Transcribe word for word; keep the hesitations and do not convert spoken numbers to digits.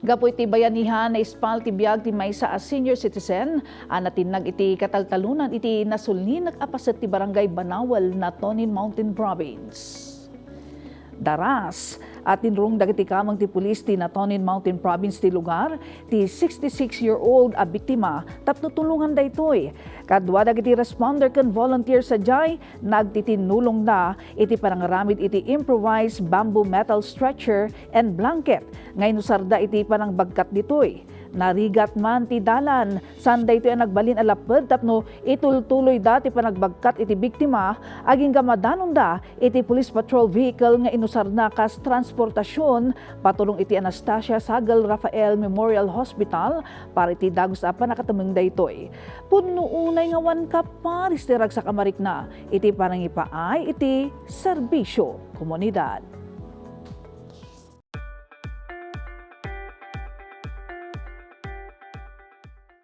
Gapu iti bayanihan, naispal ti biag ti maysa a senior citizen a natinnag iti kataltalonan iti nasulinak a paset ti Barangay Banawel, Natonin Mountain Province. Daras, atinrong dagiti kameng ti pulis ti Natonin Mountain Province ti lugar ti sixty-six-year-old a biktima tapno tulongan daytoy. Kadua dagiti responder ken volunteer sadiay, nagtitinnulongda iti panangaramid iti improvised bamboo metal stretcher and blanket nga inusarda iti panangbagkat ditoy. Narigat man ti dalan, saan daytoy a nagbalin a lapped tapno itultuloyda ti panagbagkat iti biktima, agingga madanonda iti police patrol vehicle nga inusarna kas transportasion patulong iti Anastasia Sagel Rafael Memorial Hospital para iti dagus a pannakatemeng daytoy. Pudno unay nga awan kaparis ti ragsak a marikna iti panangipaay iti serbisio komunidad.